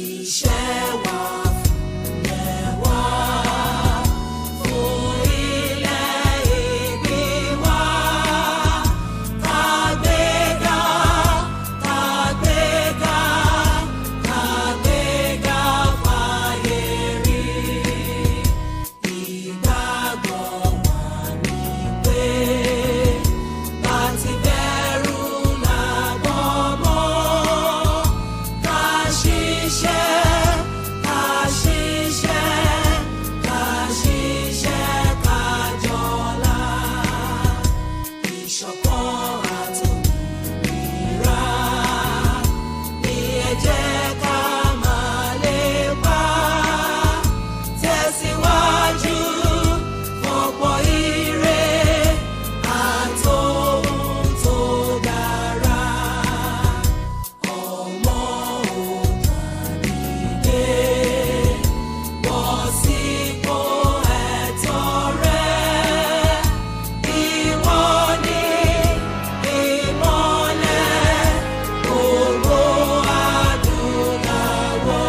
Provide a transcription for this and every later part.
Iṣẹ́ wa fúnlẹ̀ wá fún ilẹ̀ ìbí wa. Kàgbéga, kàgbéga, kàgbéga fáyé rí. Ìgbàgbọ́ wa ni pé bá ti bẹ̀rù làbọ̀ mọ́. Ká ṣiṣẹ́, ká ṣiṣẹ́, ká ṣiṣẹ́ ká jọlá. Ìṣọ̀kan àtòmìnira ní ẹ jẹ́ ká máa lépa. Tẹ̀síwájú fọ̀pọ̀ ire àtòhun tó dára. Ọmọ Oòduà dìde, bọ́ sípò ẹ̀tọ́ rẹ. Ìwọ ni ìmọ́lẹ̀ gbogbo adúláwọ̀.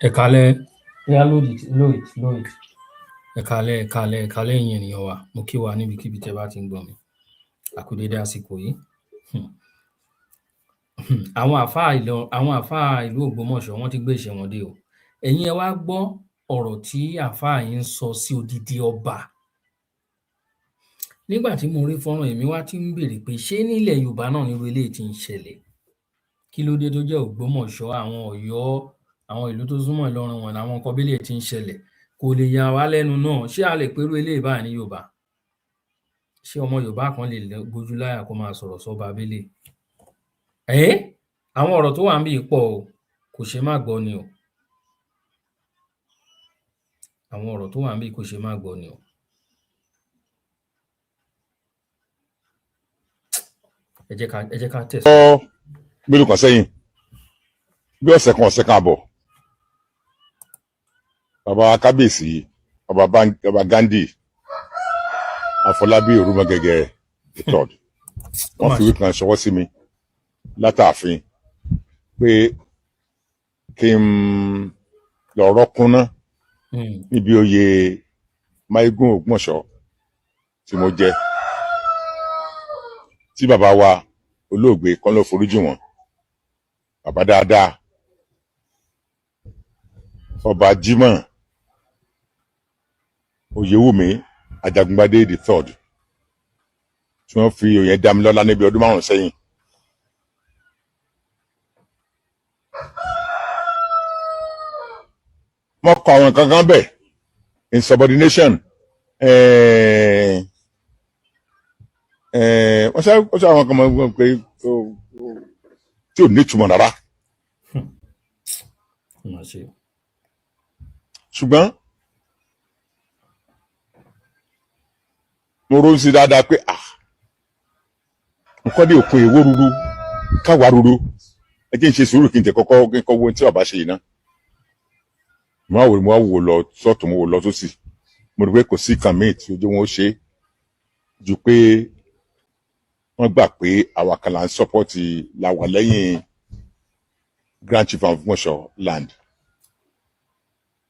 Ẹ káalẹ́. Oya, load it, load it, load it. Ẹ káalẹ́, ẹ káalẹ́, ẹ káalẹ́, ẹ̀yin ènìyàn wa. Mo kí wa níbikíbi tẹ́ bá ti ń gbọ́ mi. A kú dédé àsìkò yìí. Àwọn àfáà ìlọ àwọn àfáà ìlú Ògbómọ̀ṣọ́, wọ́n ti gbé ìṣe wọn dé o. Ẹ̀yin ẹ wá gbọ́ ọ̀rọ̀ tí àfáà yìí ń sọ sí odidi ọba. Nígbà tí mo rí fọ́nrán, èmi wá tí ń béèrè pé ṣé nílẹ̀ Yorùbá náà nírú eléyìí ti ń ṣẹlẹ̀? Kí ló dé tó jẹ́ Ògbómọ̀ṣọ́, àwọn Ọ̀yọ́, àwọn ìlú tó súnmọ́ Ìlọrin wọ̀nyí làwọn nǹkan bí eléyìí ti ń ṣẹlẹ̀? Kò lè yà wá lẹ́nu náà. Ṣé a lè pe irú eléyìí báyìí ní Yorùbá? Ṣé ọmọ Yorùbá kan lè gbójú láyà kó máa sọ̀rọ̀ sọ́ba béléyìí? Àwọn ọ̀rọ̀ tó wà níbí yìí pọ̀ o, kò ṣeé má gbọ́ ni o. Àwọn ọ̀rọ̀ tó wà níbí yìí kò ṣeé má gbọ́ ni o. Ẹ jẹ́ ká tẹ̀síwájú. Mélòó kan sẹ́yìn, bí ọ̀sẹ̀ kan, ọ̀sẹ̀ kan àbọ̀, bàbá kábíyèsí ọba Ghandi Àfọlábí Orúmọgẹgẹ the third, Ó wọ́n mà fi ṣe. ìwé kan ṣọwọ́ sí mi látààfin pé kí n lọ rọ́kúnná níbi oyè Máyégún Ògbómọ̀ṣọ́ tí mo jẹ, tí bàbá wa olóògbé kan ló foríjì wọn, bàbá dáadáa, Ọba Jimoh Oyèwùmí Ajagungbadé the third, tí wọ́n fi oyè dá mi lọ́lá níbi ọdún 5 sẹ́yìn. Wọ́n kọ àwọn nǹkan kan bẹ̀, insubordination, wọ́n ṣe àwọn kan mọ̀ pé tí ò ní ìtumọ̀ rárá. Ó mà ṣe. Ṣùgbọ́n mo ronú sí dáadáa pé nǹkan dé òkun èwo ruru káwa ruru, ẹ jẹ́ n ṣe sùúrù kí n tẹ̀ kọ́kọ́ kí n kọ́ wo ohun tí bàbá ṣe yìí ná. Mo wá wò lọ sọ́tún, mo wò lọ sósì, mo rí pé kò sí kan míì tí ojú wọn ó ṣe ju pé wọ́n gbà pé àwa kan là ń sọ́pọ́tì, la wà lẹ́yìn Grand Chief of Ògbómọ̀ṣọ́ land,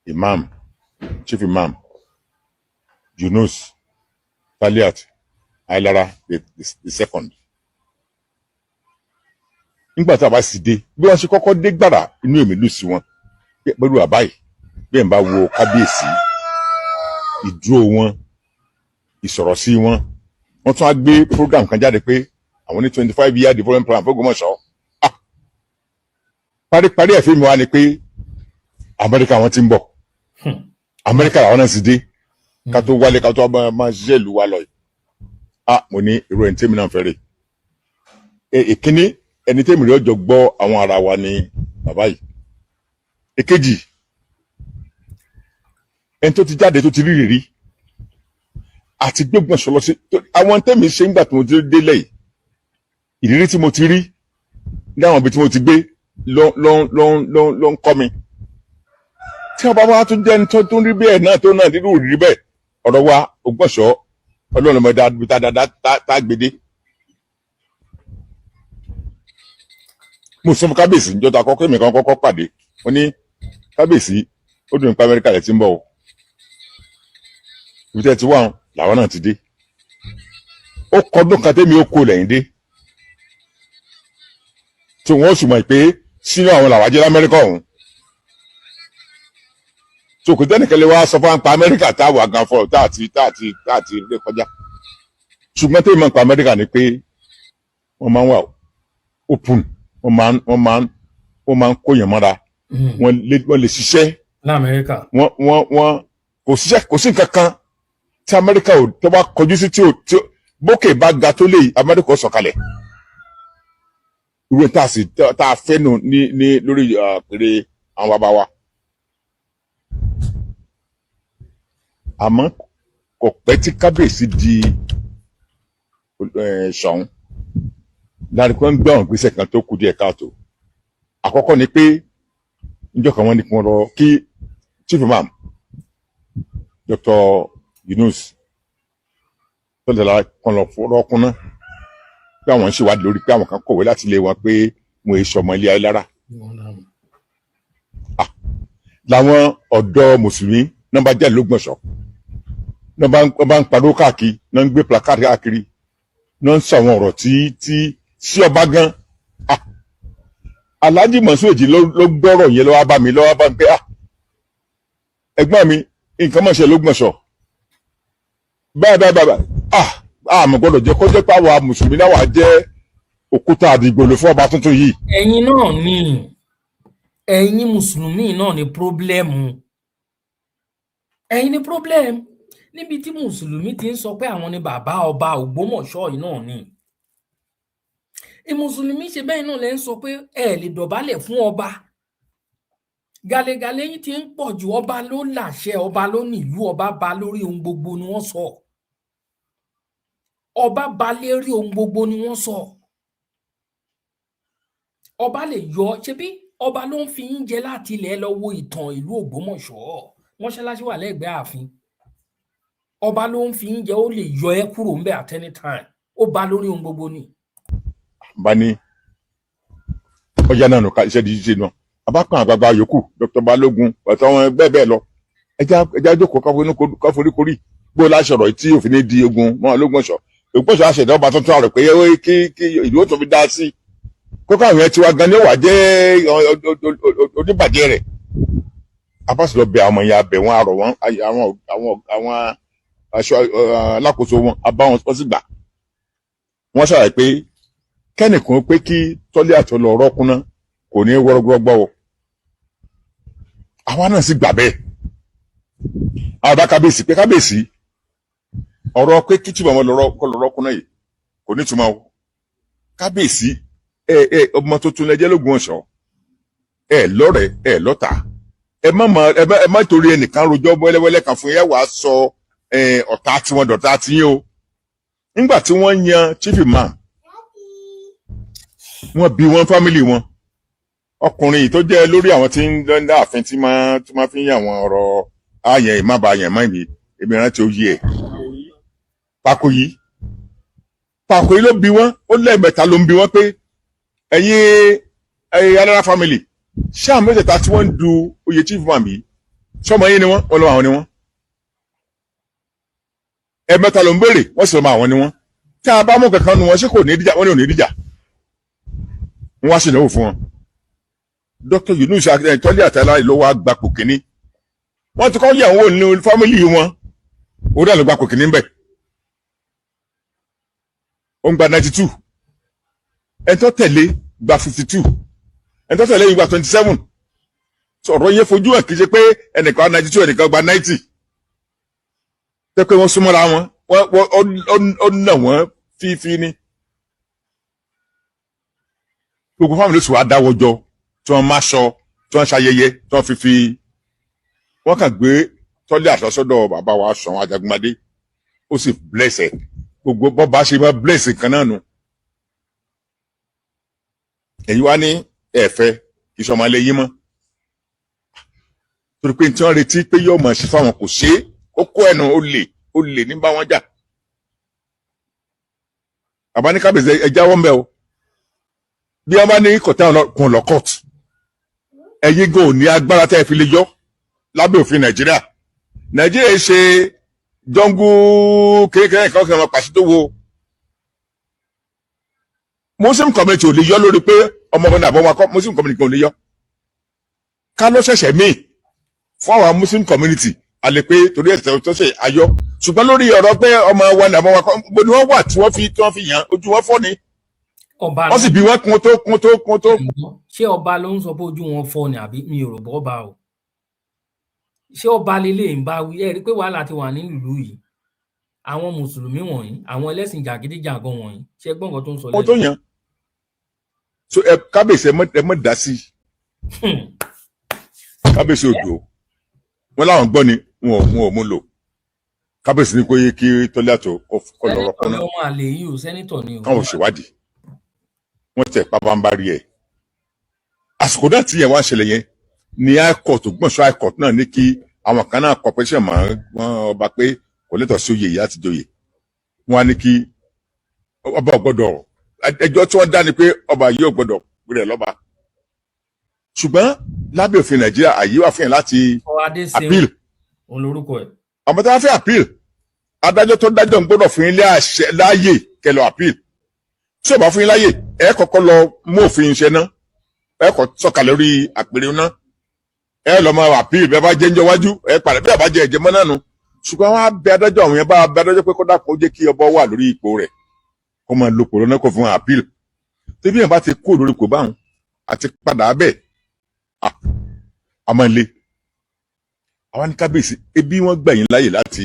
Imam, Chief Imam Yunus Taliat Ailara the second. Nígbà tí a bá sì dé, bí wọ́n ṣe kọ́kọ́ dé gbàrà, inú èmi lù sí wọn pẹ̀lú àbá yìí. Bí ẹ̀ ń bá wo kábíyèsí, ìdúró wọn, ìsọ̀rọ̀ sí wọn, wọ́n tún á gbé program kan jáde pé àwọn ní 25 year development plan fún Ògbómọ̀ṣọ́. Paríparí ẹ̀ fíìmù wa ni pé Amẹ́ríkà wọn ti ń bọ̀, Amẹ́ríkà làwọn náà sì dé, ká tó wálé, ká tó máa ṣiṣẹ́ ìlú wa lọ yìí. Mo ní irú ẹni tèmi náà fẹ́ rè é. Ìkíní, ẹni tèmi rí ọjọ́ gbọ́ àwọn ara wa ní bàbá yìí. Èkejì, ẹni tó ti jáde, tó ti rí ìrírí àti gbégbọ̀n lọ sí àwọn tèmi ṣe ń gbà tí mo ti délẹ̀ yìí, ìrírí tí mo ti rí. Ní àwọn ibi tí mo ti gbé ló ń kọ́ mi. Tí ọba wa tún jẹ́ ẹni tó tún rí bẹ́ẹ̀ náà, tó náà nínú rí bẹ́ẹ̀, ọ̀rọ̀ wa Ògbómọ̀ṣọ́, Ọlọ́run ọmọ ẹ̀dá tá a gbèdé. Mo sọ fún kábíyèsí níjọ́ tá a kọ́kọ́, èmi kan kọ́kọ́ pàdé, mo ní, "Kábíyèsí, ó dùn nípa Amẹ́ríkà rẹ̀ tí ń bọ̀ o. Ibi tẹ́ ẹ ti wá wọn làwọn náà ti dé. Ó kọdún kan tẹ́mi ó kó lẹ́yìn dé, tí wọ́n sì mọ̀ pé sínú àwọn làwọn ajé lamẹ́ríkà ọ̀hún tó kò tẹ́nìkan lè wá sọ fún wa pa Amẹ́ríkà tá a wà gan fọ tá a ti lè kọjá. Ṣùgbọ́n tẹ́mi mọ̀ pa Amẹ́ríkà ni pé wọ́n máa ń wà open, wọ́n máa ń kóyàn mọ́ra. Wọ́n lè ṣiṣẹ́ Lamẹ́ríkà. Wọ́n kò ṣiṣẹ́, kò sí nǹkan kan tí Amẹ́ríkà ò tó bá kọjú sí tí ò bókè bá ga tó lè, Amẹ́ríkà ó sọ̀kalẹ̀. Irú tá a sì tá a fẹ́ nù ní lórí àpèrè àwọn bàbá wa. Àmọ́ kò pẹ́ tí kábíyèsí di Ṣọ̀ún láti pé ń gbé àwọn ìgbésẹ̀ kan tó kù díẹ̀ káàtó. Àkọ́kọ́ ni pé níjọ́ kan, wọ́n ní kí wọ́n lọ kí Chief Imam Dr. Yunus tọ́lá kan lọ rọ́ọ̀kúnná pé àwọn ń ṣèwádìí lórí pé àwọn kan kọ̀wé láti ilé wọn pé mo èso ọmọ ilé ayélujára. Làwọn ọ̀dọ́ mùsùlùmí náà bá jáde lÓgbómọ̀ṣọ́ náà, bá ń pariwo káàkiri náà, ń gbé placard káàkiri náà, ń sọ àwọn ọ̀rọ̀ tí sí ọba gan. Alhaji Mọ̀sùn Èjì ló gbọ́rọ̀ yẹn lọ́wọ́ bá mi, lọ́wọ́ bá mi pé, "Ah, ẹ̀gbọ́n mi, nǹkan mọ̀ ṣe lÓgbómọ̀ṣọ́ báyìí báyìí báyìí." Ah, àmọ́ gbọ́dọ̀ jẹ́ kó jẹ́ pé àwa mùsùlùmí náà wà jẹ́ òkúta àdìgbòlò fún ọba tuntun yìí. Ẹ̀yin náà ni, ẹ̀yin mùsùlùmí náà ni problem. Ẹ̀yin ni problem. Níbi tí mùsùlùmí ti ń sọ pé àwọn ni bàbá ọba Ògbómọ̀ṣọ́ yìí náà ni ìmùsùlùmí ṣe bẹ́ẹ̀ náà lẹ́ ń sọ pé ẹ lè dọ̀bálẹ̀ fún ọba. Gàlégàlé yín ti ń pọ̀ jù. Ọba ló làṣẹ, ọba ló nílùú, ọba ba lórí ohun gbogbo ni wọ́n sọ. Ọba ba lérí ohun gbogbo ni wọ́n sọ. Ọba lè yọ. Ṣebí ọba ló ń fi yín jẹ láti ilẹ̀. Lọ wo ìtàn ìlú Ògbómọ̀ṣọ́, mọ́ṣáláṣí wà lẹ́gbẹ̀ẹ́ ààfin. Ọba ló ń fi yín jẹ, ó lè yọ ẹ́ kúrò ńbẹ̀ at any time. Ó ba lórí ohun gbogbo ni. Bá ní ọjà náà nù ká iṣẹ́ di ṣíṣe náà, abákan àgbààgbà yòókù, Dr. Balógun àti àwọn ẹgbẹ́ bẹ́ẹ̀ lọ, ẹja jókòó káforíkorí gbó láṣọrọ tí òfin ní di ogun mọ́ Ògbómọ̀ṣọ́. Ògbómọ̀ṣọ́ àṣẹdá ọba tuntun àrò pé kí ìlú ó tún fi dá sí kókó àwọn yẹn tiwa gan ni ó wà jẹ́ oníbàjẹ́ rẹ̀. Abáṣe lọ bẹ àwọn ọmọ yẹn, abẹ wọn, àrọ̀ wọn, àwọn aṣọ alákòóso wọn, abá wọn, wọ́n sì gbà. Wọ́n ṣàlàyé pé kẹ́nìkan pé kí tọ́lé àtọ́lọ ọ̀rọ̀ kúnná kò ní wọ́rọ́gbọ́gbọ́ o. Àwa náà sì gbà bẹ́ẹ̀. Àwọn bá kábíyèsí pé, "Kábíyèsí, ọ̀rọ̀ pé kí tí màmá lọ́rọ́ kọ́ lọ́rọ́ kúnná yìí kò ní ìtumọ̀ o. Kábíyèsí, ẹ ẹ ọmọ tuntun lẹ́jẹ́ lÓgbómọ̀ṣọ́, ẹ lọ́rẹ̀ẹ́, ẹ lọ́tà. Ẹ má torí ẹnìkan rojọ́ wẹ́lẹ́wẹ́lẹ́ kan fún yẹn wàá sọ ọ̀tá tiwọn dọ̀tá tiyín o." Nígbà tí wọ́n yan Chief Imam, wọ́n bí wọn family wọn. Ọkùnrin yìí tó jẹ́ lórí àwọn tí ń dá ààfin tí máa fi ń yàn àwọn ọ̀rọ̀ ààyè ìmába àyàn mọ́ èmi, èmi rántí oyè ẹ̀, Pàkóyí. Pàkóyí ló bí wọn. Ó lẹ́ẹ̀mẹ́ta ló ń bí wọn pé, "Ẹ̀yin Alára family, ṣé àwọn mẹ́tẹ̀ẹ̀ta tí wọ́n ń du oyè Chief Imam yìí, sọmọ yín ni wọ́n?" Wọ́n lọ́wọ́ àwọn ni wọ́n. Ẹ̀ẹ̀mẹ́ta ló ń béèrè, wọ́n sì lọ́mọ àwọn ni wọ́n. "Tí a bá mú kankan nu wọn, ṣé kò ní díjà?" Wọ́n ní ò ní díjà. Wọ́n wá ṣèlérò fún wọn. Dr. Yunus Tọ́lé Àtàlá ló wá gbapò kínní. Wọ́n ti kọ́ yẹ̀ wọ́n ní family wọn, ó dà ló gbapò kínní bẹ́ẹ̀. Ó ń gba 92, ẹni tó tẹ̀lé gba 52, ẹni tó tẹ̀lé yìí gba 27. Ọ̀rọ̀ yẹn fojú ẹ̀, kì í ṣe pé ẹnìkan 92, ẹnìkan gba 90, tẹ́ pé wọ́n súnmọ́ra wọn. Wọ́n ó nà wọ́n fífi ní gbogbo family oṣù wa dáwọ́ jọ, tí wọ́n máa sọ, tí wọ́n ṣayẹyẹ, tí wọ́n fi wọ́n kàn gbé tọ́lé àtọ́sọ́dọ̀ bàbá wa Ṣọ̀ún Ajagunmadé. Ó sì bless ẹ̀. Gbogbo bọ́ba ṣe máa bless kan náà nù. Èyí wá ní ẹ̀fẹ́ kì í sọmọ ilé yín mọ́, torí pé tí wọ́n retí pé yóò mọ̀ sí fáwọn kò ṣe é. Ó kó ẹnu, ó lè ní bá wọn jà. Bàbá ní kábíyèsí, ẹ jáwọ́ mbẹ́ o. Bí wọ́n bá ní kọ̀tà kùn lọ court, ẹ̀yin gan ò ní agbára tẹ́ ẹ fi lè yọ lábẹ́ òfin Nàìjíríà. Nàìjíríà ṣe jọ́ngú kékeré kan kan pàṣẹ tó wo Muslim community ò lè yọ lórí pé ọmọ ọmọ nàbọ̀ wọn kọ́. Muslim community kan ò lè yọ. Ká ló ṣẹ̀ṣẹ̀ míì fún àwọn Muslim community a lè pé torí ẹ̀sẹ̀ tó ṣe ayọ́, ṣùgbọ́n lórí ọ̀rọ̀ pé ọmọ wa nàbọ̀ wọn kọ́, gbogbo ni wọ́n wà tí wọ́n fi yàn, ojú wọn fọ́ ni. Ọba Wọ́n sì bí wọ́n kún tó kún tó kún tó. Ṣé ọba ló ń sọ pé ojú wọn fọ́ ni, àbí mi ò rò bọ́ ọba o? Ṣé ọba lélẹ̀ ń bá wí? Ẹ rí i pé wàhálà ti wà nílùú yìí. Àwọn mùsùlùmí wọ̀nyí, àwọn ẹlẹ́sìn jàgídíjàgan wọ̀nyí, ṣé gbọ́n nǹkan tó ń sọ Wọn tó lẹ́nu? yàn so ẹ kábíyèsí, ẹ mọ dá sí i. Kábíyèsí odò wọn láwọn gbọ́ ni wọn ò mú lò. Kábíyèsí ní kó yé kí tọ́lá tó kọ́ lọ́rọ́ Senator kọ́nà ni ọmọ àlè yìí o, senator ni o. Káwọn ṣèwádìí, wọ́n tẹ̀ pábánbárí ẹ̀. Àsìkò náà tí yẹn wá ń ṣẹlẹ̀ yẹn ní high court, Ògbómọ̀ṣọ́ high court náà ní kí àwọn kan náà competition mọ́ wọn ọba pé kò lẹ́tọ̀ọ́ sí oyè yìí láti joyè. Wọ́n á ní kí ọba ò gbọ́dọ̀, ẹjọ́ tí wọ́n dá ni pé ọba yìí ò gbọ́dọ̀ rẹ̀ lọ́ba, ṣùgbọ́n lábẹ́ òfin Nàìjíríà, àyè wà fún yẹn láti Ọ Adéṣeun appeal. Òun lorúkọ ẹ̀. Àwọn tó bá fẹ́ appeal, adájọ́ tó dájọ́ ń gbọ́dọ̀ fún yín lé àṣẹ láàyè kẹ́ lọ appeal. Tí ò bá fún yín láàyè, ẹ kọ́kọ́ lọ mú òfin ṣe ná, ẹ kọ́ sọ̀kalẹ̀ lórí àpèrè ná, ẹ lọ máa appeal. Bẹ́ẹ̀ bá jẹ́ ń jọ wájú, ẹ padà bí àbá jẹ ẹ̀jẹ̀ mọ́ náà nu. Ṣùgbọ́n wọ́n á bẹ adájọ́, àwọn yẹn bá bẹ adájọ́ pé kó dákun, ó jẹ́ kí ọba wà lórí ipò rẹ̀, kó máa lo kòrónà, kó fún appeal. Tí bí yẹn bá ti kú lórí ipò báwọn àti padà bẹ́ẹ̀ a máa le. Àwọn ní kábíyèsí, ebi wọn gbà yín láàyè láti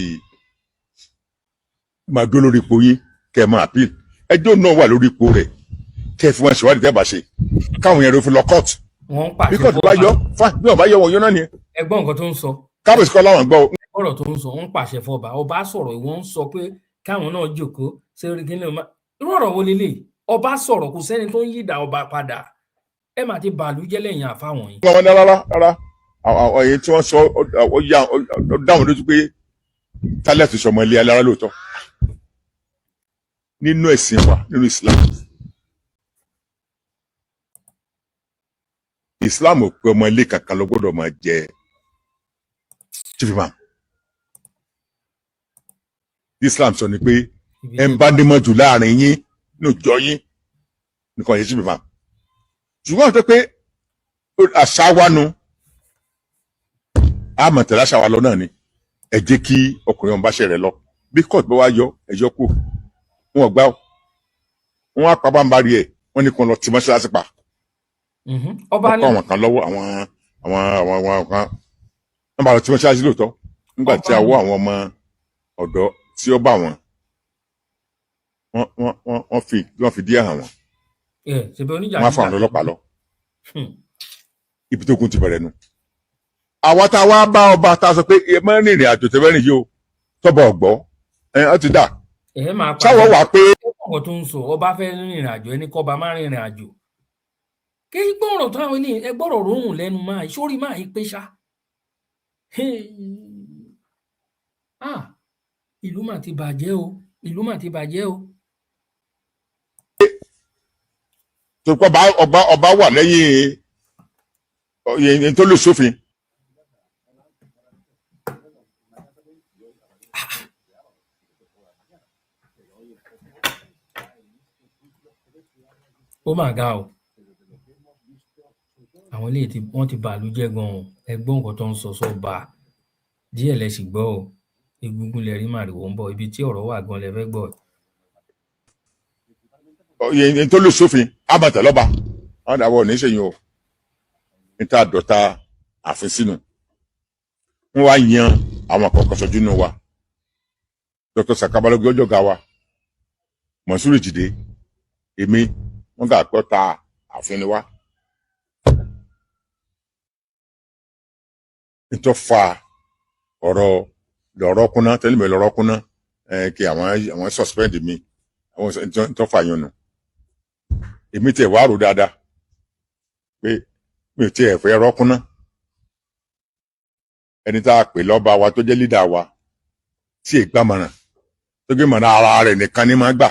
máa dúró lórí ipò yín kẹ́ ẹ máa appeal, ẹjọ́ náà wà lórí ipò rẹ̀, kẹ́ ẹ fi wọn ṣèwádìí tẹ́ ẹ bá ṣe, káwọn yẹn ló fi lọ court. Wọ́n ń Bí pàṣẹ court bá fọ́ba. yọ fine, bí wọn bá yọ wọn yọ náà nìyẹn. Ẹ gbọ́ nǹkan tó ń sọ. Kábíyèsí kọ́ láwọn gbọ́ o. Ọ̀rọ̀ tó ń sọ, ń pàṣẹ fọba. Ọba sọ̀rọ̀, ìwọ ń sọ pé káwọn náà jókòó sórí kí ni o máa irú ọ̀rọ̀ wo lélẹ̀? Ọba sọ̀rọ̀, kò sẹ́ni tó ń yídà ọba padà. Ẹ mà ti bàlú jẹ́ lẹ́yìn àfáwọn yìí. Wọn ní rárá rárá, àwọn èyí tí wọ́n sọ, ó yá ó dá wọn lójú pé tálẹ̀ tó sọmọ ilé alára lóòótọ́ nínú ẹ̀sìn wa, nínú Islam. Islam ò pé ọmọ ilé kankan ló gbọ́dọ̀ máa jẹ chief imam. Islam sọ ni pé Ibi ẹ ń bá nímọ̀ jù láàrin yín ní ìjọ yín nìkan yẹn chief imam. Ṣùgbọ́n àti pé àṣà wa nu, àmọ̀ tẹ̀lé àṣà wa lọ náà ni. Ẹ jẹ́ kí ọkùnrin ọ̀hún bá ṣe rẹ̀ lọ. Bí court bá wá yọ, ẹ yọ kú. Wọn ò gbá o, wọn á pa báńbárí ẹ, wọn ní kí wọn lọ tì mọ́ṣáláṣí pa. Ọba Wọn ní kọ́ àwọn kan lọ́wọ́, àwọn kan wọn bá lọ tì mọ́ṣáláṣí lóòótọ́. Nígbà tí a wọ́ àwọn ọmọ ọ̀dọ́ tí ó bá wọn, wọ́n fi díẹ̀ hàn wọ́n. Ẹ ṣèbí oníjà. Wọ́n á fọ àwọn ọlọ́pàá lọ. Ibi tó kún ti bẹ̀rẹ̀ nu. Àwa tá a wá bá ọba tá a sọ pé ẹ má rìnrìn àjò tẹ́ fẹ́ rìn yìí o, tọ́ba ọ̀gbọ́ ẹ ọ́ ti dà. Ẹ máa pàṣẹ. Sáwọ́ wà pé Ọ̀rọ̀ tó ń sọ, ọba fẹ́ rìnrìn àjò, ẹni kọ́ba má rìnrìn àjò. Kí gbọ́rọ̀ táwọn ilé ẹ gbọ́rọ̀ róhùn lẹ́nu máa sórí máa yí pé ṣá. Ah, ìlú mà ti bàjẹ́ o, ìlú mà ti bàjẹ́ o. Tó pọ̀ ọba ọba wà lẹ́yìn ẹni tó lè sófin. Ó mà ga o. Àwọn eléyìí tí wọ́n ti bàlú jẹ́ gan-an. Ẹ gbọ́ nǹkan tó ń sọ sọ́ba díẹ̀ lẹ sì gbọ́ o. Egungun lẹ rí, màrìwò ń bọ̀. Ibi tí ọ̀rọ̀ wà gan lẹ fẹ́ gbọ́. Ẹni tó lè sófin àbàtà lọ́ba àwọn àdàwọ̀ ní sẹ́yìn o, níta dọ̀ta ààfin sínú. Wọ́n wá yan àwọn kọ̀ọ̀kan sọ́jú nù wa. Dr. Saka Balógun ọjọ́ ga wa, Mọ̀súrù Jìdé, èmi, wọ́n gà pé ta ààfin ni wá. Nítorí fa ọ̀rọ̀ lọ̀rọ̀ kúnná tẹ́lẹ̀ mi, lọ̀rọ̀ kúnná ẹ̀ kí àwọn suspend mi, àwọn nítorí fa yẹn nù. Èmi tẹ̀ wá rò dáadáa. Pé mi ò tiẹ̀ fẹ́ rọ́kúnná. Ẹni tá a pè lọ́ba wa tó jẹ́ leader wa tí è gbàmọ̀ràn tó gbé mọ̀ràn, ara rẹ̀ nìkan ní máa gbà,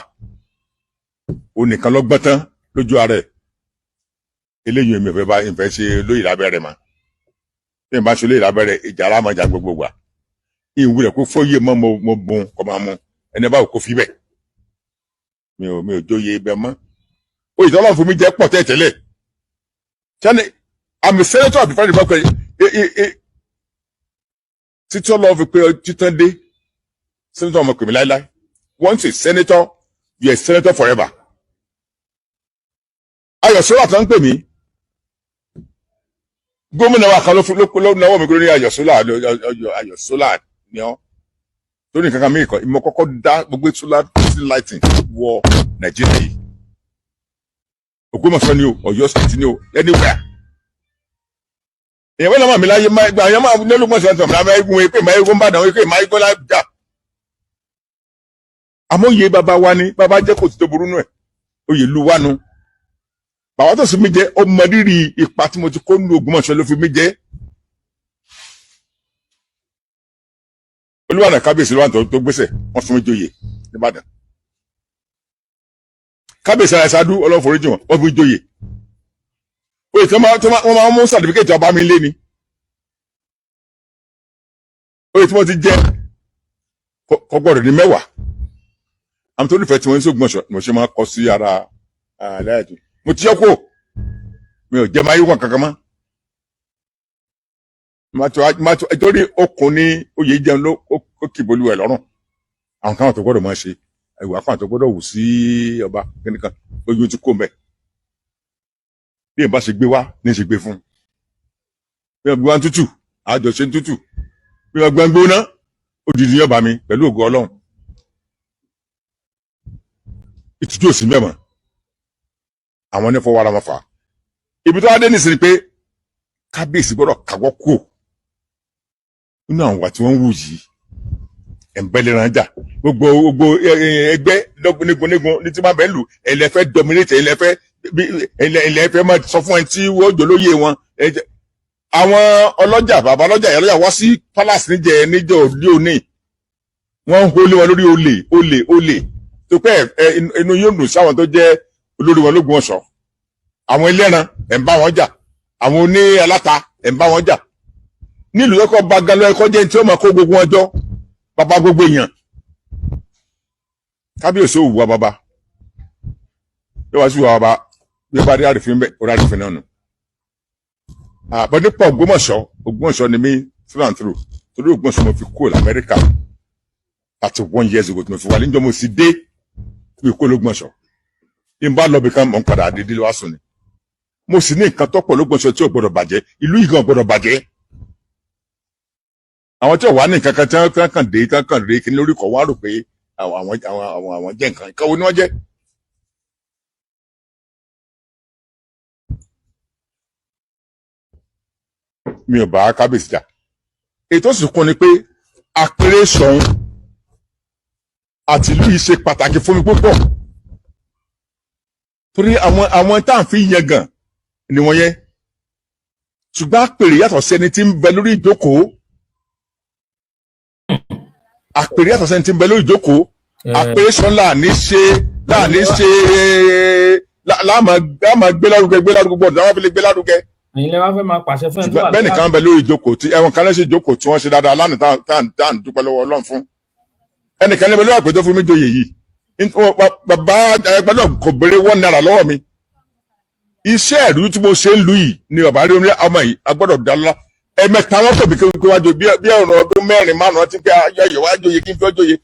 ó nìkan ló gbọ́n tán lójú ara ẹ̀. Eléyìí èmi ò fẹ́ bá ìfẹ́ ṣe lóyè lábẹ́ rẹ̀ mọ́. Bí n bá ṣe lóyè lábẹ́ rẹ̀, ìjà ara máa jà gbogbo gbà. Ìwúrẹ̀ kó fóyè mọ́, mo bùn kọ́ máa mú ẹni báwo kó fi bẹ̀. Mi ò jóye ibẹ̀ mọ́. Oyè tí Ọlọ́run fún mi jẹ́ pọ̀ tẹ́tẹ́lẹ̀ sani. I'm a senator of the Federal Republic. Títí Ọlọ́run fi pé títán dé, senator ọmọ pèmí láíláí. Once a senator, you are a senator forever. Ayọ̀ Sọ́là tó ń pè mí, gómìnà wa kan ló fún ló náwó mi kúrò ní Ayọ̀ Sọ́là. Ayọ̀ Sọ́là ni ọ́ tó ní kankan mìíràn. Ìmọ̀ kọ́kọ́ dá gbogbo solar lighting wọ Nàìjíríà yìí, Ògbómọ̀ṣọ́ ni o, Ọ̀yọ́ State ni o, anywhere. Èèyàn wọ́n náà mi láyé máa gba àyàn máa nílùú mọ̀ṣọ́ àti ọ̀mọ̀lá máa eégún pé máa eégún bàdàn pé máa eégún lájà. Àmọ́ oyè bàbá wa ni bàbá jẹ́, kò tí tó burú nù ẹ̀. Oyè lu wa nu bàbá tó sì mí jẹ́, ó mọ rírì ipa tí mo ti kó nínú Ògbómọ̀ṣọ́ ló fi mí jẹ́. Olúwàdàn kábíyèsí ló wà tó gbèsè wọ́n fún mi joyè nìbàdàn. Kábíyèsí àìsàdú, ọlọ́foríjì wọn, wọ́n fi joyè. Oyè tí wọ́n máa ń mú certificate ọba mi lé ni. Oyè tí wọ́n ti jẹ́ kò gbọ́dọ̀ ní 10. Àmì tó nífẹ̀ẹ́ tí wọ́n ń sógun mo ṣe máa kọ sí ara aláìtó. Mo ti yọ kó mi ò jẹ́ máa yíwọ̀n kankan mọ́. Torí okùn ní oyè jẹun ló ó kìbọlú ẹ̀ lọ́rùn. Àwọn kan tó gbọ́dọ̀ máa ṣe ìwà kan tó gbọ́dọ̀ wù sí ọba kìnìkan, ojú ti kó mbẹ. Bí ẹ̀ bá ṣe gbé wá ní ṣe gbé fún bí wọ́n gbé wá ń tútù, àjọ ṣe ń tútù. Bí wọ́n gbé ń gbóná, odidi yọba mi pẹ̀lú ògo Ọlọ́run. Ìtújú òsì mẹ́mọ̀ àwọn ní fọwọ́ ara wọn fà á. Ibi tó wá dé nísìnyí pé kábíyèsí gbọ́dọ̀ kàwọ́ kúò nínú àwọn ìwà tí wọ́n ń wù yìí. Ẹ̀ǹbẹ̀lẹ̀ràn jà gbogbo gbogbo ẹgbẹ́ nígun nígun ní tí wọ́n bẹ̀ ń lù. Ẹ̀lẹ́fẹ́ dominate, ẹ̀lẹ́fẹ́ máa sọ fún ẹ tí wọ́n jọ lóye wọn. Àwọn ọlọ́jà, bàbá ọlọ́jà, ìyá ọlọ́jà wá sí palace níjẹ níjọ òní òní, wọ́n ń hólé wọn lórí olè olè olè tó pẹ́. Ẹ inú yóò dùn sáwọn tó jẹ́ olórí wọn lógun ọ̀ṣọ́. Àwọn ẹlẹ́ran, ẹ̀ ń bá wọn jà. Àwọn oní aláta, ẹ̀ ń bá wọn jà. Nílùú ẹ̀kọ́ bá gan lọ ẹ̀kọ́ jẹ́ tí ó máa kó gbogbo wọn jọ, bàbá gbogbo èèyàn. Kábíyèsí òwúwa bàbá bí wàá sí wà bàbá bí wàá bá rí àrífín bẹ́ẹ̀, ó rí àrífín náà nù. Àbọ̀ nípa Ògbómọ̀ṣọ́, Ògbómọ̀ṣọ́ ni mí through and through, torí Ògbómọ̀ṣọ́ mo fi kúrò l'Amẹ́ríkà 31 years ago tí mo fi wà níjọ́ mo sì dé mi kúrò l'Ógbómọ̀ṣọ́. Bí n bá lọ bí kan, mọ̀ n padà dédé wá sùn ni. Mo sì ní nǹkan tọ́pọ̀ l'Ógbómọ̀ṣọ́ tí ò gbọdọ̀ bàjẹ́. Ìlú yìí gan gbọdọ̀ bàjẹ́. Àwọn tí ò wá ní nǹkan kan tí wọ́n kàn dé, tí wọ́n kàn dé kí ní lórí kọ̀, wọ́n á rò pé àwọn jẹ́ nǹkan. Nǹkan wo ni wọ́n jẹ́? Mi ò bá kábíyèsí jà. Ètò sì kún ni pé àpèrè Ṣọ̀ún àti ìlú yìí ṣe pàtàkì fún mi púpọ̀, torí àwọn tá à ń fi yangàn ni wọ́n yẹ. Ṣùgbọ́n àpèrè yàtọ̀ sí ẹni tí ń bẹ lórí ìjókòó. Àpèrè yàtọ̀ sí ẹni tí ń bẹ lórí ìjókòó. Àpèrè Ṣọ̀ún láàní ṣe láàní ṣe láàmà gbé lárugẹ, gbé lárugẹ gbọ́dọ̀ láwọn fi lè gbé lárugẹ. Ẹ̀yin lẹ wá fẹ́ máa pàṣẹ fún ẹni tó wà Bẹ́ẹ̀ nìkan bẹ lórí ìjókòó tí ẹwọn kan lẹ́sẹ̀ ìjókòó tí wọ́n ṣe dáadáa lánàá tá à ń dúpẹ́ lọ́wọ́ Ọlọ́run fún. Ẹnìkan níbẹ̀ lórí àpèjọ fún mi joyè yìí. Bàbá ẹgbẹ́ náà kò béèrè ₦1 lọ́wọ́ mi. Iṣẹ́ ẹ̀rú tí mo ṣe ń lu yìí ni bàbá rí omi ọmọ yìí a gbọ́dọ̀ dá lọ́lá. Ẹ̀mẹ́ta wọn kò bí kí wájú bí ọ̀nà ọdún 4 5 ti pé ayọ̀ wá joyè kí n fi ọ́ joyè.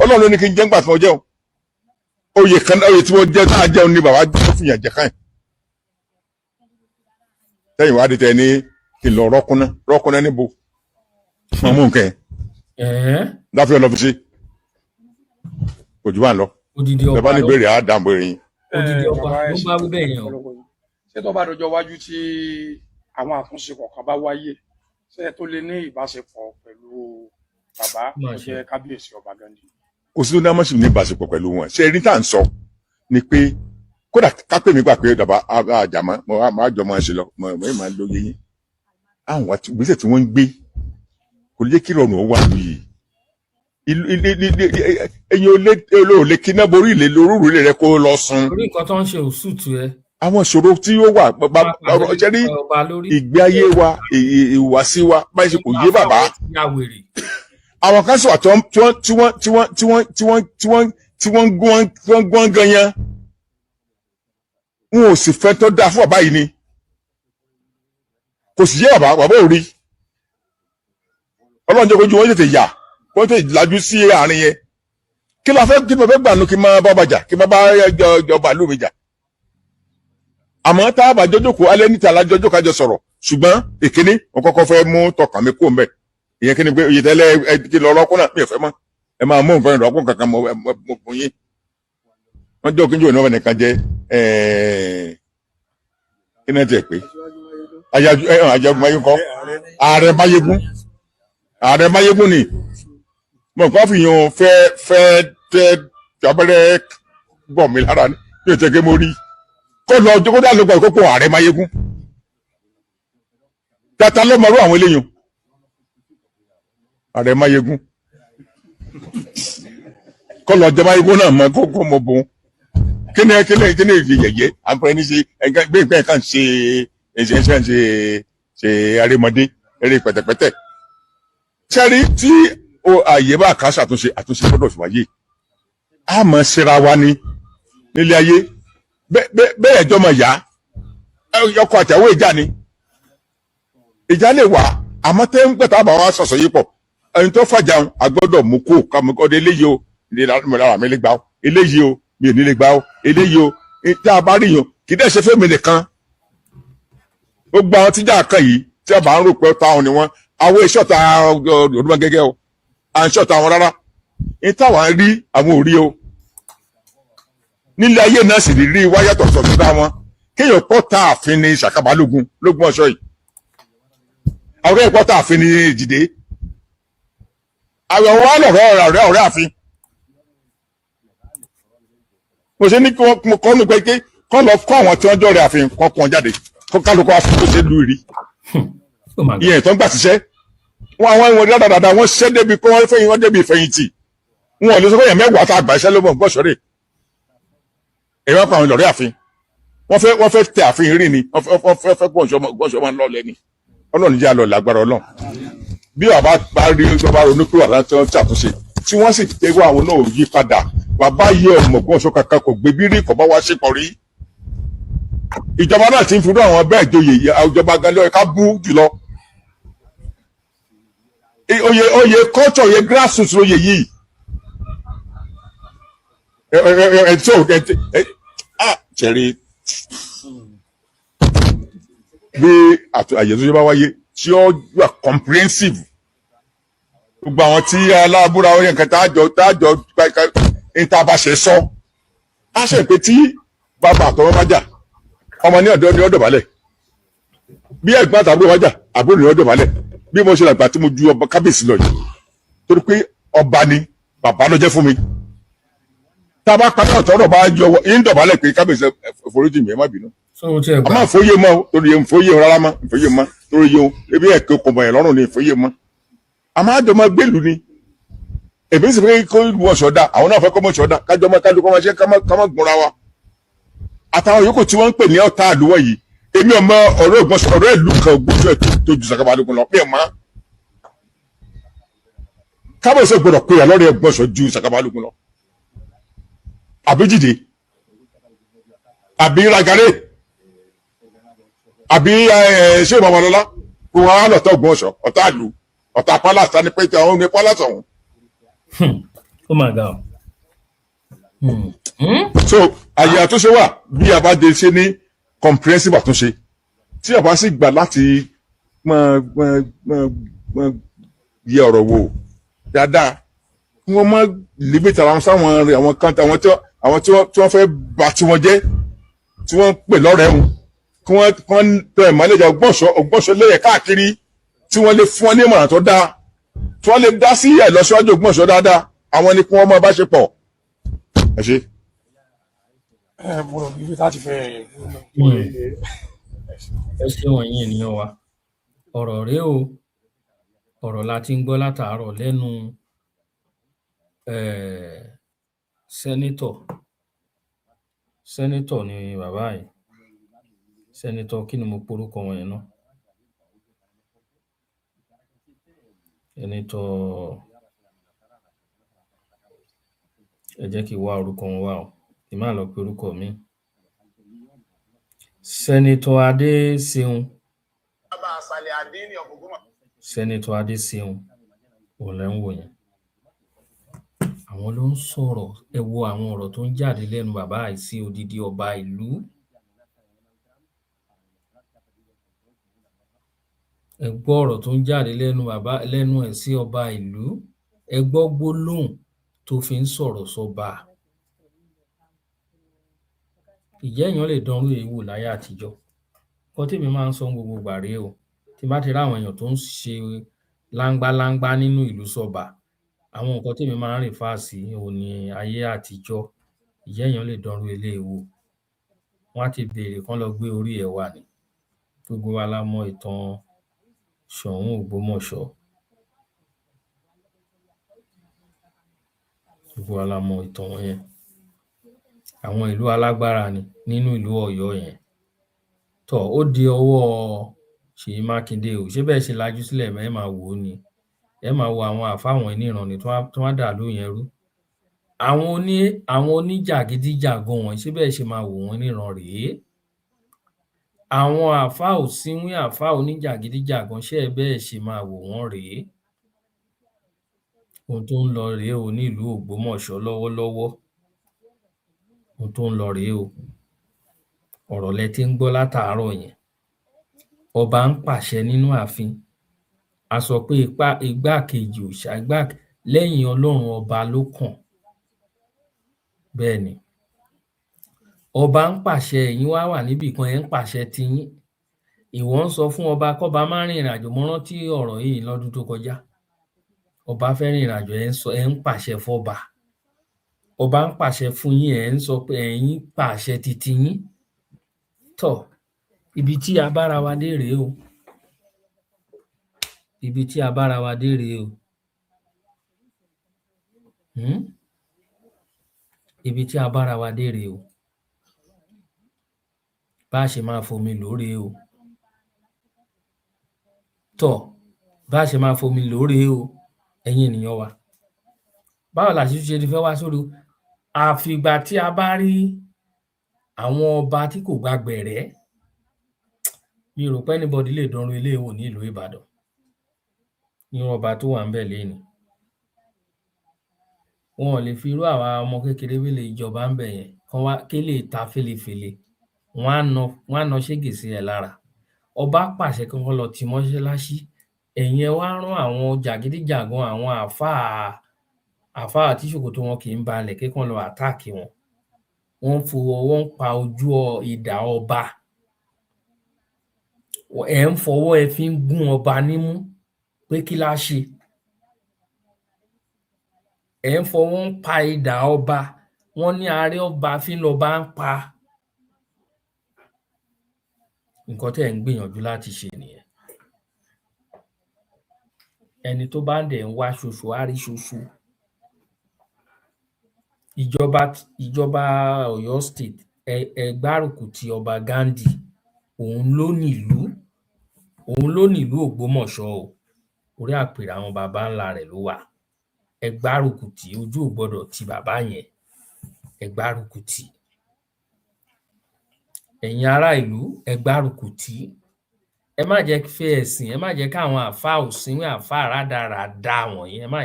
Ọlọ́run ló ní kí n jẹ́ ńgbà tí mo jẹun oyè kan. Oyè tí mo jẹ tá a jẹun ni bàbá fìyàn jẹ káyìn sẹ́yìn wá di tẹ ní kí n lọ rọ́kúnná rọ́kúnná níbo wọn mú nǹkan yẹn láfíà lọ fi ṣe kò jù bá ń lọ. Odidi Bẹ́ẹ̀ ọba bá ní ló ìbéèrè á dáhùn béèrè yín. Odidi ọba Bàbá, ẹ ló ṣe bá wí bẹ́ẹ̀ yẹn o. Ṣé tó bá dọjọ́ iwájú tí àwọn àtúnṣe kọ̀ọ̀kan bá wáyé, ṣé ẹ tó lè ní ìbáṣepọ̀ pẹ̀lú bàbá Má tó ṣe. jẹ́ kábíyèsí ọba Gandhi? Kò sí tó ní amọ̀sí ní ìbáṣepọ̀ pẹ̀lú wọn. Ṣe eré tá à ń sọ ni pé Kódà kápẹ́ mi gbà pé dàbà àjàmọ́ mo máa jọ máa ṣe lọ, mo máa lóye yín. Àwọn àti ìgbésẹ̀ tí wọ́n ń gbé kò lè jẹ́ kí ìrọ̀rùn ó wà lóye ìlú. Ẹ̀yin ò lè kíná borí ilé lórúurú ilé rẹ kó lọ sùn. Orí nǹkan tó ń ṣe òṣùtù ẹ. Àwọn ìṣòro tí ó wà ọ̀rọ̀ ṣe rí ọba lórí ìgbé ayé wa, ìhùwàsí wa báyìí ṣe kò yé bàbá. Ya wèrè. Àwọn kan sì wà tí wọ́n tí wọ́n tí wọ́n tí wọ́n tí wọ́n tí wọ́n tí wọ́n gún wọn, tí wọ́n gún wọn gan yẹn, wọn ò sì fẹ́ tó dáa fún bàbá yìí ni. Kò sì yé bàbá, bàbá ò rí. Ọlọ́run jẹ́ kojú wọn tètè yà, wọ́n tètè lajú sí àárín yẹn. Kí la fẹ́, kí mo fẹ́ gbà nù kí n máa bá ọba jà, kí n máa bá ọba ìlú mi jà? Àmọ́ tá a bá jọjọ́ kó alẹ́ níta alájọjọ́ kájọ sọ̀rọ̀, ṣùgbọ́n ìkíní wọn kọ́kọ́ fẹ́ mú tọkàn mi kó mbẹ́. Ìyẹn kí ni pé iye tẹ́lẹ̀ ẹ kí lọ rọ́kùn náà, mi ò fẹ́ mọ́. Ẹ máa mú nǹkan ìrọ́kùn kankan mọ́ ẹ mọ́ fún yín. Wọ́n jọ kí n jò ní wọn nìkan jẹ kí náà tiẹ̀ pé ayájú Máyégún kọ́, ààrẹ Máyégún, ààrẹ Máyégún ni mo kàn fi yan fẹ́ fẹ́ tẹ́ abẹ́rẹ́ bọ̀ mí lára ni bí o tẹ́ kí mo rí kó lọ kó dà ló gbà kó kó ààrẹ Máyégún tata ló mọ̀rú àwọn eléyìí. Ààrẹ Máyégún kó lọ jẹ Máyégún náà mọ kó kó mọ bùn. Kíni ìfi yẹ̀yẹ́ àǹfààní ní ṣe ẹ̀ka gbé ìpín ẹ̀ka ń ṣe ẹ̀ṣẹ̀ ẹ̀ṣẹ̀ ń ṣe ṣe arémọdé eré pẹ̀tẹ̀pẹ̀tẹ̀ sẹ́rí tí o àyè bá kà ṣàtúnṣe, àtúnṣe gbọ́dọ̀ fi wáyé. A mọ̀ ṣera wa ni nílé ayé bẹ́ẹ̀ ẹjọ́ mọ̀ yá ọkọ àtẹ̀wé ìjà ni ìjà lè wà. Àmọ́ tẹ́ ń gbẹ̀tà bá wa sọ̀sọ̀ yìí pọ̀, ẹni tó fàjà ń a gbọ́dọ̀ mú kó kàmú ọdẹ. Eléyìí o, ní lára mi lè gbà ó, eléyìí o, mi ò ní lè gbà ó, eléyìí o. Tí a bá rí yàn, kì í dẹ̀ ṣe fẹ́mi nìkan. Gbogbo àwọn tíjà kan yìí tí a bá ń rò pé táwọn ni wọ́n, àwọn iṣẹ́ ọ̀tá ọdún gẹ́gẹ́ o, à ń ṣọ̀tá wọn rárá. Ní táwọn rí, àwọn ò rí o. Nílé ayé náà sì rí rí wáyàtọ̀ sọ̀tún dá wọn. Kéèyàn pọ̀ tá àfin ní Ṣàkàbálógún lógún ọ̀ṣọ́ yìí, àwọn kéèyàn pọ̀ tá àfin ní Ìjìdé, àwọn wa lọ̀rọ̀ ọ̀rẹ́ ọ̀rẹ́ àfin. Mo ṣe ní kí wọ́n mo kọ́ ní pé kí kọ́ lọ kọ́ àwọn tí wọ́n jọ rẹ̀ àfin kọ́ kọ́ jáde kọ́ kálukú àfin tó ṣe lu ìrí. Ó mà ga. Ìyẹn tó ń gbà síṣẹ́ wọn, àwọn ìwọ̀n dáadáa wọ́n ṣiṣẹ́ débi kó wọ́n fẹ́yìn wọ́n débi ìfẹ̀yìntì. Wọn ò lè sọ pé èèyàn 10 tá a gbà iṣẹ́ ló mọ̀ gbọ́sọ̀rẹ́. Èyí wọ́n pa àwọn ìlọ̀rẹ́ àfin, wọ́n fẹ́ tẹ àfin rí ni. Wọ́n fẹ́ gbọ̀nsọ̀ máa ń lọ lẹ́ni. Ọlọ́run jẹ́ àlọ́ lágbára Ọlọ́run. Bí bàbá bá rí bàbá ronú pé wàhálà tí wọ́n ṣàtúnṣe, tí wọ́n sì tẹ́wọ́, àwọn náà ò yí padà. Bàbá yẹ ọmọ gbọ̀nsọ̀ kankan kò gbé bí rí, kò bá wá ṣe pọ̀ rí. Ìjọba náà ti ń fi rú àwọn bẹ́ẹ̀ joyè. Ìjọba gan ló yẹ ká bú jùlọ. Oyè culture, oyè grassroots lóye yìí. Ẹ ẹ ẹ ẹ tí ò ẹ ẹ ah ṣẹ̀rí bí àyè tó ṣe bá wáyé tí ó wà comprehensive, gbogbo àwọn tí aláàbúrò àwọn yẹn kan tá a jọ ní tá a bá ṣe sọ á ṣe pé tí bàbá àtọmọ bá jà, ọmọ ní ọ̀dọ̀ ní ọ̀dọ̀ balẹ̀. Bí ẹ̀gbọ́n àtàbúrò bá jà, àbúrò ní ọ̀dọ̀ balẹ̀. Bí mo ṣe làgbà tí mo ju ọba kábíyèsí lọ yìí, torí pé ọba ni bàbá ló jẹ́ fún mi, tá a bá padà ọ̀tọ̀ ọ̀rọ̀ bá yọ yín dọ̀bálẹ̀ pé kábíyèsí, ẹ foríjì mi, ẹ má bínú. So o tiẹ̀ A gbà. máa fòye mọ́ o, torí yẹn fòye rárá mọ́ fòye mọ́, torí yẹn o ebi ẹ̀ kò mọ̀ yẹn lọ́rùn ni fòye mọ́. Àmọ́ àjọ máa gbèlú ni. Èmi sì fẹ́ kó wọ́n ṣọ̀dá, àwọn náà fẹ́ kó mọ̀ ṣọ̀dá, kájọ máa kájọ kó máa ṣe ká má gbọ́nra wa. Àtàwọn yòókù tí wọ́n ń pè ní ọ̀tá àlùwọ̀ yìí, èmi ọmọ ọ̀rọ̀ ògbọ́n ọ̀rọ̀ ìlú kan ògbójú ẹ̀ tó ju Sàkábàlógún lọ pé ẹ̀ mọ́ kábíyèsí gbọ́dọ̀ pé ẹ̀ lọ́rọ̀ ẹ̀gbọ́n ju Sàkábàlógún lọ, àbí Jìdé, àbí Ragare, àbí ẹ ṣé Babalọlá, kó wọn á lọtọ Ògbómọ̀ṣọ́, ọ̀tá àlù, ọ̀tá palace tani pé àwọn ní palace ọ̀hún. Ó mà ga o. So àyè àtúnṣe wà bí a bá dé ṣe ní comprehensive àtúnṣe, tí a bá sì gbà láti máa máa máa máa yẹ ọ̀rọ̀ wò dáadáa, kí wọ́n má limit ara wọn sáwọn àwọn kan, àwọn tí wọ́n fẹ́ bà tiwọn jẹ́, tí wọ́n ń pè lọ́rẹ̀ẹ́ wọn, kí wọ́n tẹ ìmọ̀lẹ́jà Ògbómọ̀ṣọ́, Ògbómọ̀ṣọ́ lẹ́yẹ káàkiri, tí wọ́n lè fún wọn ní ìmọ̀ràn tó dáa, tí wọ́n lè dá sí ìlọsíwájú Ògbómọ̀ṣọ́ dáadáa. Àwọn ni kí wọ́n máa bá ṣe pọ̀. Ẹ ṣe. Ẹ mo rò bíbí láti fẹ́ Ẹ ṣeun ẹ̀yin ènìyàn wa. Ọ̀rọ̀ rèé o, ọ̀rọ̀ la ti ń gbọ́ látàárọ̀ lẹ́nu senator. Senator ni bàbá yìí. Senator, kí ni mo porúkọ wọn yẹn ná? Senator, ẹ jẹ́ kí n wá orúkọ wọn wá o, kí n má lọ pe orúkọ míì. Senator Adéṣeun, Senator Adéṣeun òun lẹ̀ ń wò yẹn. Àwọn ló ń sọ̀rọ̀. Ẹ wo àwọn ọ̀rọ̀ tó ń jáde lẹ́nu bàbá yìí sí odidi ọba ìlú. Ẹ gbọ́ ọ̀rọ̀ tó ń jáde lẹ́nu bàbá, lẹ́nu ẹ̀ sí ọba ìlú. Ẹ gbọ́ gbólóhùn tó fi ń sọ̀rọ̀ sọ́ba. Ìjẹ́ èèyàn lè dánrú èyí wò láyé àtijọ́? Nǹkan témi máa ń sọ ní gbogbo ìgbà rèé o. Tí n bá ti ráwọn èèyàn tó ń ṣe láńgbáláńgbá nínú ìlú sọ́ba, àwọn nǹkan témi máa ń refer sí òhun ni ayé àtijọ́. Ìjẹ́ èèyàn lè dánrú eléyìí wò? Wọ́n á ti béèrè kán lọ gbé orí ẹ̀ wá ni. Gbogbo wa la mọ ìtàn Ṣọ̀ún Ògbómọ̀ṣọ́. Gbogbo wa la mọ ìtàn wọn yẹn. Àwọn ìlú alágbára ni nínú ìlú Ọ̀yọ́ yẹn. Tọ́ ó di ọwọ́ Ṣèyí Mákindé o. Ṣé bẹ́ẹ̀ ṣe lajú sílẹ̀ ẹ máa wò ó ni? Ẹ máa wo àwọn àáfàá wọ̀nyí níran ni tí wọ́n á dàlú yẹn rú. Àwọn oníjàgídíjàgan wọ̀nyí, ṣé bẹ́ẹ̀ ṣe máa wò wọ́n níran rèé? Àwọn àáfàá òsínwín, àáfàá oníjàgídíjàgan, ṣé bẹ́ẹ̀ ṣe máa wò wọ́n rèé? Ohun tó ń lọ rèé o nílùú Ògbómọ̀ṣọ́ lọ́wọ́lọ́wọ́. Ohun tó ń lọ rèé o. Ọ̀rọ̀ lẹ ti ń gbọ́ látàárọ̀ yẹn. Ọba ń pàṣẹ nínú ààfin. A sọ pé igbákejì òòṣà, lẹ́yìn Ọlọ́run ọba ló kàn. Bẹ́ẹ̀ ni. Ọba ń pàṣẹ, ẹ̀yin wá wà níbìkan ẹ̀ ń pàṣẹ tiyín. Ìwọ ń sọ fún ọba kọ́ba má rìnrìn àjò. Mo rántí ọ̀rọ̀ yìí lọ́dún tó kọjá. Ọba fẹ́ rìnrìn àjò, ẹ̀ ń pàṣẹ fọ́ba. Ọba ń pàṣẹ fún yín, ẹ̀ ń sọ pé ẹ̀yin pàṣẹ titi yín. Tọ́ ibi tí a bára wa dé rèé o. Ibi tí a bára wa dé rèé o. Ibi tí a bára wa dé rèé o. Bá a ṣe máa fomi lò ó rèé o. Tọ́ bá a ṣe máa fomi lò ó rèé o, ẹ̀yin ènìyàn wa. Báwo la ṣe ti fẹ́ wá sórí? Àfìgbà tí a bá rí àwọn ọba tí kò gba gbẹ̀rẹ́, mi ò rò pé anybody lè dánrú eléyìí wò ní ìlú Ìbàdàn. Irú ọba tó wà ńbẹ̀ lénìí. Wọn ò lè fi irú àwa ọmọ kékeré wélé ìjọba ńbẹ̀ yẹn kán wá kéléè ta félefèle. Wọ́n á na ṣégè sí ẹ lára. Ọba pàṣẹ kí wọ́n lọ ti mọ́ṣáláṣí. Ẹ̀yin ẹ wá rán àwọn jàgídíjàgan, àwọn àáfàá tí ṣòkòtò wọn kì í balẹ̀ kí kán lọ attack wọn. Wọ́n ń fọwọ́ ń pa ojú idà ọba. Ẹ̀ ń fọwọ́ ẹ fi ń gún ọba nímú pé kí lá ṣe. Ẹ̀ ń fọwọ́ ń pa idà ọba. Wọ́n ní aré ọba fín lọba ń pa. Nǹkan tẹ́ ẹ̀ ń gbìyànjú láti ṣe nìyẹn. Ẹni tó bá dẹ̀ ń wá ṣoṣo á rí ṣoṣo. Ìjọba Ọ̀yọ́ State ẹ gbárùkù ti ọba Ghandi. Òun ló nìlú. Òun ló nìlú Ògbómọ̀ṣọ́ o. Orí àpèrè àwọn baba ńlá rẹ̀ ló wà. Ẹ gbárùkù tì í, ojú ò gbọdọ̀ ti bàbá yẹn. Ẹ gbárùkù tì í. Ẹ̀yin ará ìlú, ẹ gbárùkù tì í. Ẹ má jẹ́ fi ẹ̀sìn, ẹ má jẹ́ káwọn àáfàá òsínwín, àáfàá rádaràda wọ̀nyí, ẹ má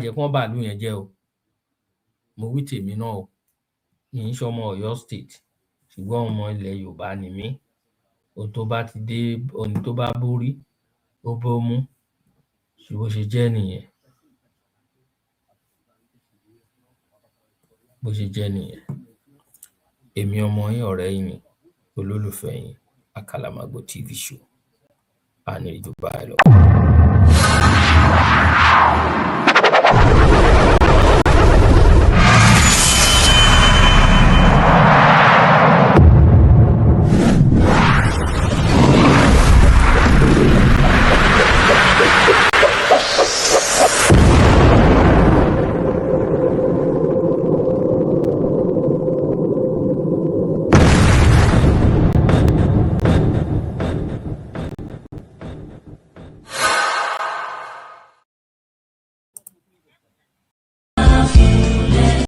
jẹ́ kí wọ́n bàlú yẹn jẹ́ o. Mo wí tèmi náà o. Mi ń ṣọmọ Ọ̀yọ́ State, ṣùgbọ́n ọmọ ilẹ̀ Yorùbá ni mí. Ohun tó bá ti dé, ohun tó bá bórí, ó bómú. Bó ṣe jẹ́ nìyẹn. Bó ṣe jẹ́ nìyẹn. Èmi ọmọ yín, ọ̀rẹ́ yín ni, olólùfẹ́ yín, Àkàlàmàgbò TV show. A ní rí jù báyìí lọ.